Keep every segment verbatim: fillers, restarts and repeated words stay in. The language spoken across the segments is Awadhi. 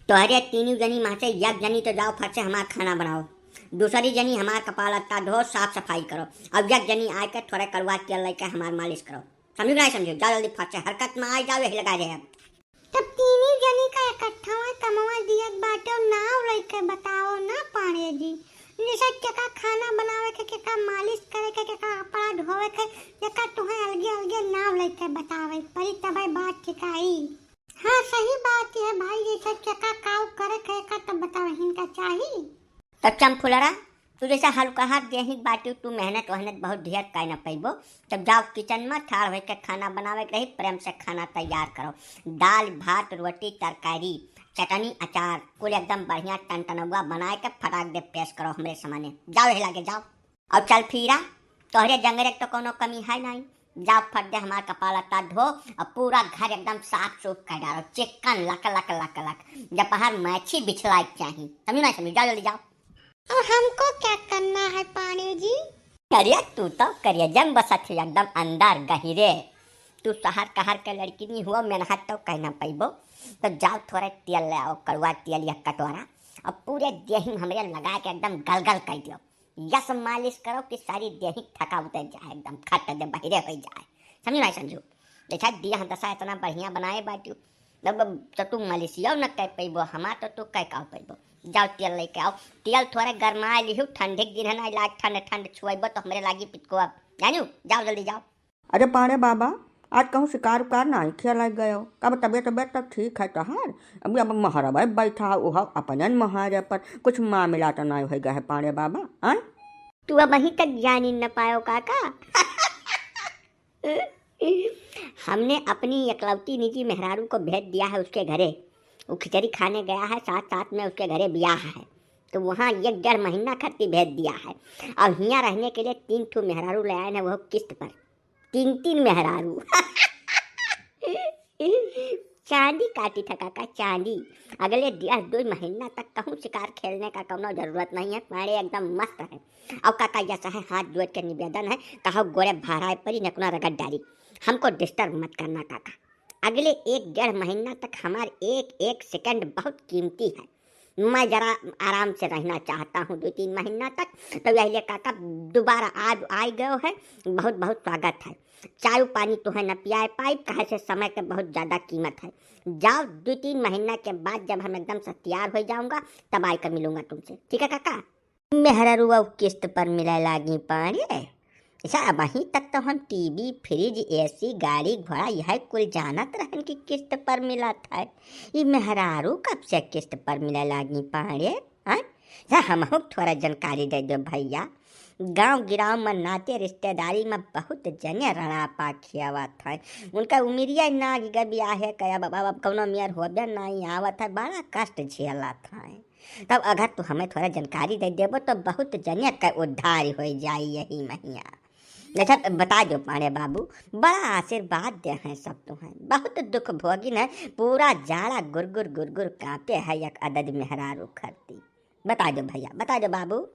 तोहरे तीनों जनी में से एक जनी तो जाओ फट से हमार खाना बनाओ, दूसरी जनी हमार कपार लत्ता धो, साफ सफाई करो, और एक जनी आके थोड़े कड़ुआ तेल लेके हमार मालिश करो। समझू कि नहीं समझू? जाओ जल्दी फट से, हरकत में आ जाओ, यही लगा रहे अब। तब तीनों जनी का इकट्ठा कमवा दियत बाटे, नाव लेके बताओ ना पांड़े जी। जैसे केका खाना बनावे के, केका मालिश करे के, केका कपड़ा धोवे के, केका तुहे अलगे अलगे नाव लेके बतावे पड़ी, तबे बात ठिकाई। हाँ, सही बात है भाई, जैसे केका काव करे के, केका तब बतावे हिनका चाही। तब चमफुलरा, तू जैसे हल्का हाथ देही बाटी, तू मेहनत वहनत बहुत ढेर कर न पैबो। तब जाओ किचन में ठाड़ होके खाना बनावे के रही, प्रेम से खाना तैयार करो। दाल, भात, रोटी, तरकारी, चटनी, अचार, कुल एकदम बढ़िया टनटनौआ बनाए के फटाक दे पेश करो हमरे सामने। जाओ यही लागे, जाओ। और चल फिरा, तोहरे जंगरे के तो कोनो कमी है नहीं। जाओ फट दे हमार कपार लत्ता धो और पूरा घर एकदम साफ सूफ कर डालो, चिक्कन लक लक लक लक। जब बाहर मैछी बिछलाई के चाही, समझी ना समझी? जाओ जल्दी जाओ। और हमको क्या करना है पांड़े जी? अरे तू तो करेजा में बसत है एकदम अंदर गहिरे। तू शहर कहर के लड़की नहीं हुआ, मेहनत तो कहना पैबो। तो जाओ थोड़ा तेल ले आओ, कड़ुआ तेल या कटोरा, और पूरे देही में हमरे लगा के एकदम गलगल कर दियो। यस मालिश करो कि सारी देही थका उतर जाए, एकदम खट दे बहिरे हो जाए। समझू ना समझू? देखा देह दशा इतना बढ़िया बनाए बाटू, अब तो तू मालिशिया न कर पैबो, हमार तो तू कह का पैबो। जाओ तेल लेके आओ, तेल थोड़े गरमाए लिहू, ठंडी के दिन है ना, इलाज ठंड ठंड छुएबो तो हमरे लागी पितको अब, जानू? जाओ जल्दी जाओ। अरे पांड़े बाबा, आज कहूँ शिकार उकार नाई खेला गयो? कब तबियत तबियत तो ठीक है तोहार? अभी अब महरबे बैठा हो, उहो अपनन महरे पर, कुछ मामला तो नाई हो गया है पांड़े बाबा, आय? तू अब अहीं तक जानी न पायो काका। हमने अपनी एकलौती निजी मेहरारू को भेज दिया है उसके घरे। वो खिचड़ी खाने गया है, साथ साथ में उसके घरे ब्याह है, तो वहाँ एक डेढ़ महीना खातिर भेज दिया है। और हियाँ रहने के लिए तीन ठो मेहरारू ले आए हैं, वो किस्त पर। तीन तीन मेहरारू। चांदी काटी था काका, चांदी। अगले डेढ़ दो महीना तक कहूँ शिकार खेलने का कौनो जरूरत नहीं है, पांड़े एकदम मस्त है। अब काका यस है, हाथ जोड़ के निवेदन है, कहो गोड़े भराए परी, नकुना रगड़ डारी, हमको डिस्टर्ब मत करना काका। अगले एक डेढ़ महीना तक हमार एक एक सेकंड बहुत कीमती है। मैं जरा आराम से रहना चाहता हूँ दो तीन महीना तक। तो यही लिए काका दोबारा आज आ गयो है, बहुत बहुत स्वागत है। चाय पानी तुहे न पियाए पाइब, काहे से समय के बहुत ज्यादा कीमत है। जाओ, दो तीन महीना के बाद जब हम एकदम से तैयार हो जाऊंगा, तब आए कर मिलूंगा तुमसे, ठीक है काका? मेहरारू अब किस्त पर मिले लागी पांड़े। अच्छा, अबहीं तक तो हम टीवी, फ्रिज, एसी, गाड़ी घोड़ा यह कुल जानत रहन कि किस्त पर मिलत है। ई मेहरारू कब से किस्त पर मिले लागी पांड़े? हैं? या हमहू के थोड़ा जानकारी दे दो भैया। गांव गिराव में, नाते रिश्तेदारी में बहुत जने रड़ापा खियावत है। उनका उमिरिया नाग गबी आहे कया बाबा, अब कौनो मेर होबे नहीं आवत है, बड़ा कष्ट झेलत है। तब अगर तू हमें थोड़ा जानकारी दे देबो तो बहुत जने का उद्धार हो जाई यही महिया। अच्छा बता दो पांड़े बाबू, बड़ा आशीर्वाद दे हैं सब तुम्हें, बहुत दुख भोगिन है, पूरा जाड़ा गुरगुर गुरगुर कांपे है एक अदद मेहरारू खरती। बता दो भैया, बता दो बाबू।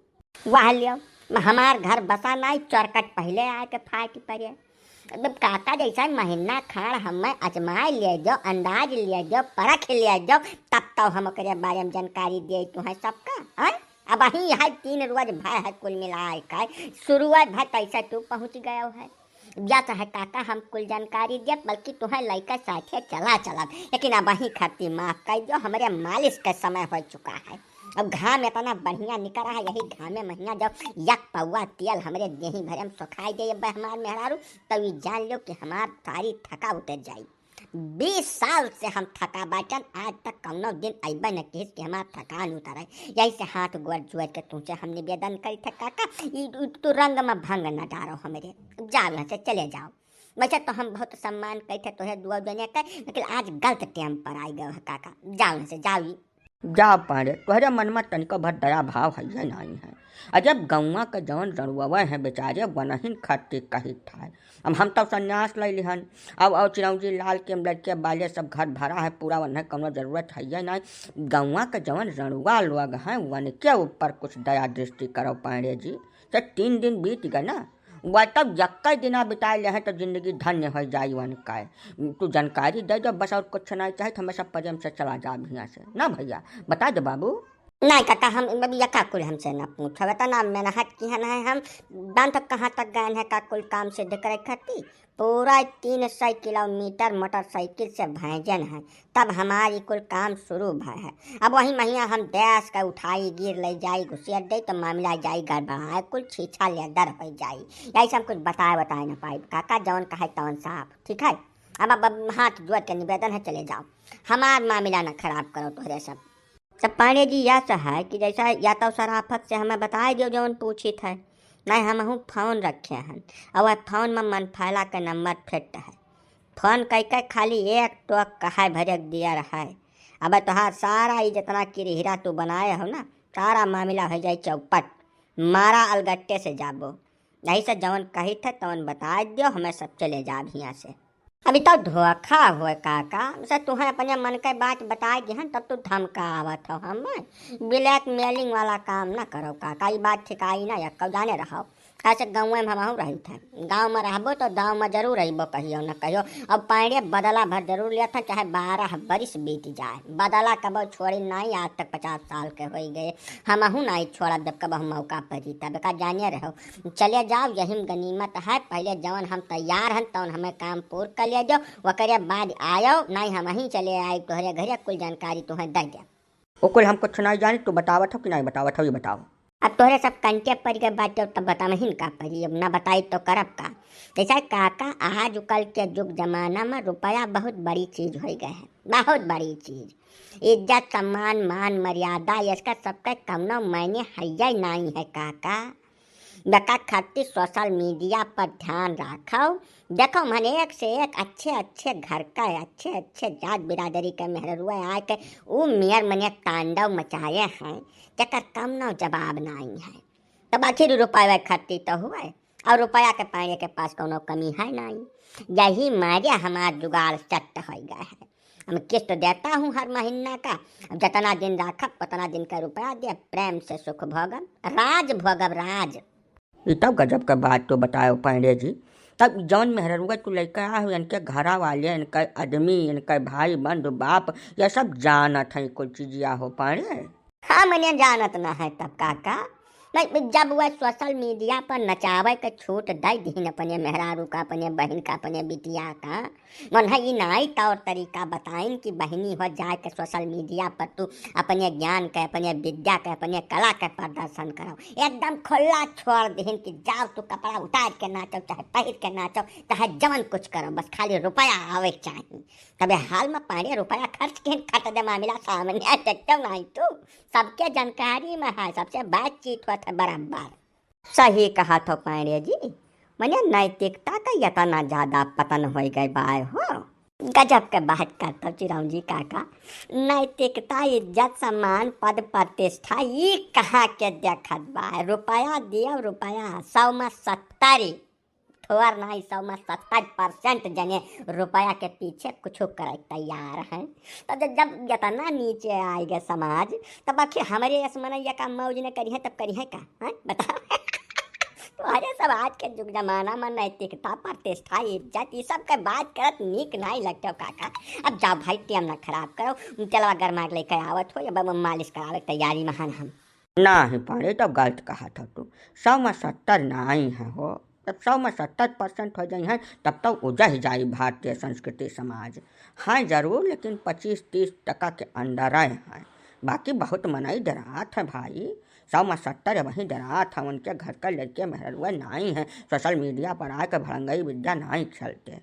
वाह लियो, हमार घर बसा नाई, चरकट पहले आके फाट पड़े। अब काका जैसा महीना खाड़ हमें आजमाए ले जाओ, अंदाज ले जाओ, परख ले जाओ, तब तो हम ओकरे बारे में जानकारी दे तुहें सबका, हैं? अबहीं है तीन रोज भय है कुल मिलाए के, शुरुआत भय तैसे तू पहुँच गयो है। या चाहे काका हम कुल जानकारी दे, बल्कि तुहें लइका साथे चला चलब, लेकिन अबहीं खरती माफ कर दियो, हमरे मालिश के समय हो चुका है। अब घाम इतना बढ़िया निकला है, यही घामे महीना जब एक पौआ तेल हमरे देही भरे में सुखाई दे बे हमार मेहरारू, तब ई जान लो कि हमार सारी थका उतर जाई। बीस साल से हम थका बाटन, आज तक कौनो दिन अइबे न किहिस कि हमार थकान उतरे। यही से हाथ गोड़ जोड़ के तुमसे हम निवेदन करी थे काका, ई, ई तू रंग में भंग न डारो हमरे। जाओ यहाँ से, चले जाओ। वैसे तो हम बहुत सम्मान करी थे तोहे दुआ जने के, लेकिन आज गलत टाइम पर आ गए है काका। जाओ यहाँ से, जाओ ई। जा पांड़े, तोहरे मन में तनिको भर दया भाव हइये नाहीं है। अजब गौवा के जवन रड़ुआवे हैं बेचारे, वनहिन खरती कही ठाए। अब हम तो संन्यास ले लिहन। अब और चिरौंजी लाल के लड़के बाले सब घर भरा है पूरा, वन्हें कौनो जरूरत हइये नाहीं। गौवा के जवन रड़ुआ लोग हैं, वनके ऊपर कुछ दया दृष्टि करो पांड़े जी। से तीन दिन बीत गए ना, वह तब यक्का दिना बिताए ले हैं तो जिंदगी धन्य हो जाई वन का। तू जानकारी दे दो बस, और कुछ नहीं चाहित, हमें सब प्रेम से चला जा हियाँ से ना भैया, बता दे बाबू। नहीं काका, हम अब यका कुल हमसे ना पूछो, इतना मेहनत किहन है हम, जान तक कहाँ तक गए हैं का कुल काम सिद्ध करे खातिर। पूरा तीन सौ किलोमीटर मोटरसाइकिल से भेजन है, तब हमारी कुल काम शुरू भय है। अब वही महिया हम देश का उठाई गिर ले जाई, घुसेड़ दे तो मामला जाई गड़बड़ाए, कुल छीछा लेदर हो जाई। यही से हम कुछ बताए बताए ना पाई काका, जौन कहे तौन साफ, ठीक है। अब, अब, अब हाथ जोड़ के निवेदन है, चले जाओ, हमार मामला ना खराब करो तोहरे सब। सब पांडे जी यह है कि जैसा या तो शराफत से हमें बताए दियो जौन पूछित है, नहीं हमहूँ फोन रखे हैं, और वह फोन में मनफैला के नंबर फिट है। फोन कई के खाली एक टोक कहे भरे दिया रहा है। अब तोहार सारा ई जितना किरहिरा तू बनाए हो ना, सारा मामला हो जाए चौपट, मारा अलगट्टे से जाबो। यही से जौन कहित है तौन बता दियो, हमें सब चले जाब हियाँ से। अभी तो धोखा होए काका, से तुहें अपने मन के बात बताए दिहन तब तू धमका आवत हो हमें। ब्लैकमेलिंग वाला काम ना करो काका, ई बात ठिकाई ना यक्को जाने रहो। ऐसे गाँव में हमहूँ रही थे, गाँव में रहबो तो गाँव में जरूर अइबो कहियो न कहियो। अब पांडे बदला भर जरूर लिया था, चाहे बारह बरिस बीत जाए, बदला कबो छोड़ी नहीं। आज तक पचास साल के हो गए, हमहूँ नहीं छोड़ब जब कबो मौका पड़ी तब का जाने रहो। चले जाओ, यही में गनीमत है। पहले जवन हम तैयार हन तवन हमें काम पूर कर ले जाओ, ओकरे बाद आयो, नहीं हम वहीं चले आए तोहरे घरे, कुल जानकारी तुम्हें दे दे। ओ कुल हम कुछ नहीं जानी, तू बतावत हो कि नहीं बतावत हो, ये बताओ। अब तोहरे सब कंटे पड़ के बाटे, तब बतावहिन का पड़ी, अब ना बताई तो करब का। जैसा काका, आजकल के जुग जमाना में रुपया बहुत बड़ी चीज हो गए है, बहुत बड़ी चीज। इज्जत, सम्मान, मान, मर्यादा, इसका सबके कौनो मायने हइये नाई है काका। बेका खातिर सोशल मीडिया पर ध्यान रखो। देखो, मन एक से एक अच्छे अच्छे घर का, अच्छे अच्छे जात बिरादरी के मेहररुआ आए के ऊ मेर मने तांडव मचाए हैं, जेकर कौनो जवाब नाई है। तब आखिर रुपया खातिर तो हुए, और रुपया के पाने के पास कौनो कमी है नाई। यही मारे हमार जुगाड़ चट हो गया है। हम किस्त देता हूँ हर महीना का, अब जितना दिन राखब उतना दिन का रुपया दे, प्रेम से सुख भोगब, राज भोगब, राज। ई तब गजब का बात तो बतायो पांडे जी। तब जौन मेहररुआ तू लइका हो, इनके घरा वाले, इनके आदमी, इनके भाई, बंधु, बाप, ये सब जानत हैं कुल चीजिया हो पांडे। हाँ, मने जानत ना है तब काका। नहीं, जब वह सोशल मीडिया पर नचावे के छूट दे दीन अपने मेहरारू का, अपने बहन का, अपने बिटिया का, मन है ई नाई तौर तरीका बताइन कि बहिनी हो जाए के सोशल मीडिया पर तू अपने ज्ञान के, अपने विद्या के, अपने कला के प्रदर्शन करो। एकदम खुला छोड़ दीन कि जाओ तू कपड़ा उतार के नाचो, चाहे पहिर के नाचो, चाहे जवन कुछ करो, बस खाली रुपया आवे के चाही। तबे हाल में पांडे रुपया खर्च के खट दे मामला सामने आ, देखते नाई तू। सबके जानकारी में है, सबसे बातचीत होत है बराबर। सही कहा थो पांडे जी, मने नैतिकता का इतना ज्यादा पतन हो गए बाय हो। गजब के बात करत हो चिरौंजी काका, नैतिकता, इज्जत, सम्मान, पद, प्रतिष्ठा, ई कहाँ के देखत बा? रुपया दियो, रुपया, सौ में सत्तर, थोर नाई, सौ में सत्तर परसेंट जने रुपया के पीछे कुछ करे तैयार हैं। तो जब, जब इतना नीचे आए गए समाज, तब आखिर हमारे यस मनैया का मौज न करी है, तब करी है का? हैं? बताओ। तुम्हारे सब आज के जुग जमाना में नैतिकता, प्रतिष्ठा, इज्जत, ये सब के बात करत नीक नाई लगते हो काका। अब जाओ भाई, टेम ना खराब करो, तेलवा गरमा के लेके आवत हो, अब हम मालिश करावे के तैयारी में हन हम। नाही पांडे, तब गलत कहा था तू, सौ में सत्तर नाई है हो। जब सौ में सत्तर परसेंट हो जाई हैं, तब तो उजह जाई भारतीय संस्कृति समाज। हाँ जरूर, लेकिन पच्चीस तीस टका के अंदर आए हैं। बाकी बहुत मनई डरात है भाई, सौ में सत्तर वहीं डरात है, उनके घर का लड़के मेहरुआ नाई हैं, सोशल मीडिया पर आके भड़ंगई विद्या नाई खेलते।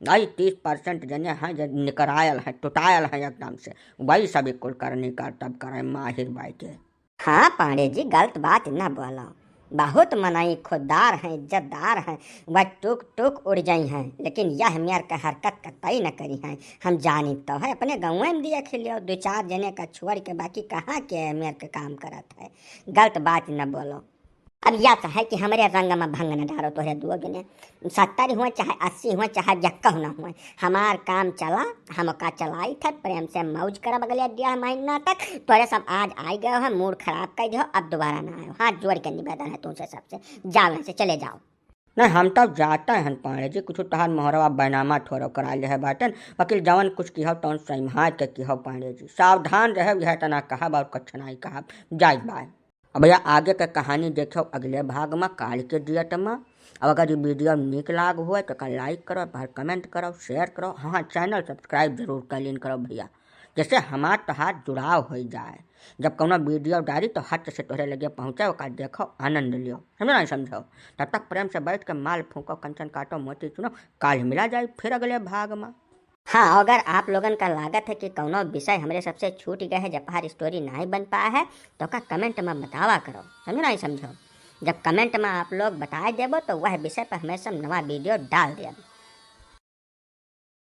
आई तीस परसेंट जने हैं जो निकरायल हैं, टुटायल हैं एकदम से, वही सब कुल करनी करतब करे माहिर बाई के। हाँ पांडे जी, गलत बात न बोलो। बहुत मनई खुददार हैं, इज्जतदार हैं, वह टुक टुक उड़ जाई हैं, लेकिन यह मेर के हरकत कतई न करी हैं। हम जानी तो है, अपने गाँव में देख लियो, दो चार जने का छोड़ के बाकी कहाँ के मेर के काम करत है। गलत बात न बोलो। अब या तो है कि हमरे रंग में भंग न डालो, तोहरे दुओ जने सत्तर हुए चाहे अस्सी हुए चाहे यक्कह न हुए, हमार काम चला, हमका चलाई थे, प्रेम से मौज करब अगले डेढ़ महीना तक। तोरे सब आज आई गए हो, मूड खराब कर दियो, अब दोबारा ना आयो। हाथ जोड़ के निवेदन है तुमसे सबसे, जाओ यहाँ से, चले जाओ। नहीं, हम तब जाते हैं पांड़े जी, कुछ तोहार मोहरवा बैनामा ठोरव करा ले है बाटन, वकील जवन कुछ किहव तवन संभाल के किहव पांड़े जी। सावधान रहे, यह तना कहब और कुछ नहीं कहब। जय बाय। अब भैया, आगे के कहानी देखो अगले भाग में, काल के date में। अब अगर ये video नीक लाग हुए तो का like करो, बाहर comment करो, share करो, हाँ, channel subscribe जरूर कर लीन करो भैया, जैसे हमार तोहार जुड़ाव हो जाए। जब कौनो video डाली तो हट से तोहरे लगे पहुँचे, ओका देखो, आनंद लियो, समझो नहीं समझो। तब तक प्रेम से बैठ के माल फूको, कंचन काटो, मोती चुनो। काल मिला जाए फिर अगले भाग में। हाँ, अगर आप लोगन का लागत है कि कौनो विषय हमरे सबसे छूट गए है, जपहार story नहीं बन पाया है, तो का comment में बतावा करो, समझो नहीं समझो। जब comment में आप लोग बताए देबो तो वह विषय पर हमें सब नवा video डाल देब।